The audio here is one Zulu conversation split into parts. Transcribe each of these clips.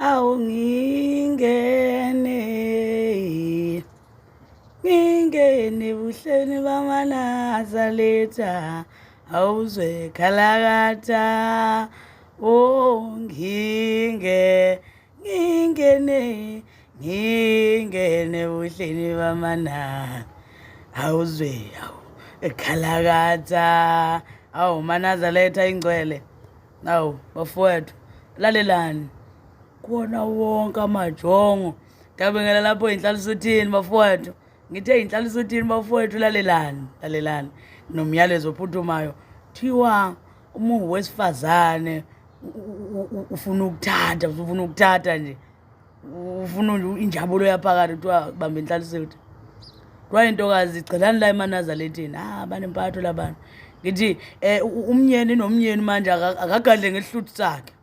Awu ngingene, ngingene buhleni bamaNazaretha, awuzwe khalakatha. Oh nginge, ngingene, ngingene buhleni bamana, awuzwe awu ekhalakatha. Awu maNazaretha ingcwele. Awu bafowethu, lalelani kuwona wonke amajongo. Ngabingela lapho inhlalisuthini bafowethu. Ngithe inhlalisuthini bafowethu, lalelani, lalelani. Nomyalezo ophuthumayo. Thiwa uma uwesifazane ufuna ukuthatha, ufuna ukuthatha nje. Ufuna nje injabulo yaphakathi, kuthiwa bamba inhlalisuthi. Kuthiwa intokazi gcinani la emaNazaretheni. Ah, banempatho labantu. Ngithi umnyeni nomnyeni manje akagadle ngesihluthu sakhe.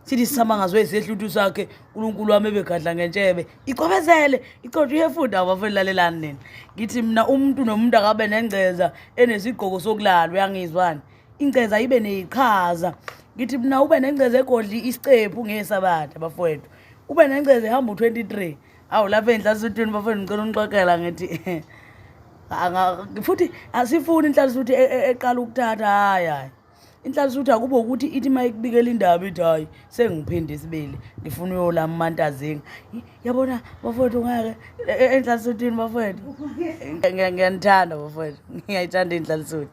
Sithi sisamangazwe isihluthu sakhe, uNkulunkulu wami ebegadla ngentshebe. Icobezele, icothe uyefunda abafowethu, lalelani nina. Ngithi mina umuntu nomuntu akabe nengceza enesigqoko sokulala, uyangizwani? Ingceza ibe neyiqhaza. Ngithi mina ube nengceza egodli isicephu ngesabatha bafowethu. Ube nengceza ehamba u23. Awu lapha enhlalisuthwini bafowethu, ngicela unixoxela ngithi futhi asifuni inhlalisuthi eqala ukuthatha, hayi hayi. Inhlalisuthi akube ukuthi ithi uma ikubikela indaba ithi hayi sengiphinde isibili ngifuna uyolama umantazinga. Yabona bafowethu, ngeke enhlalisuthini bafowethu. Ngiyanithanda bafowethu, ngiyayithanda inhlalisuthi.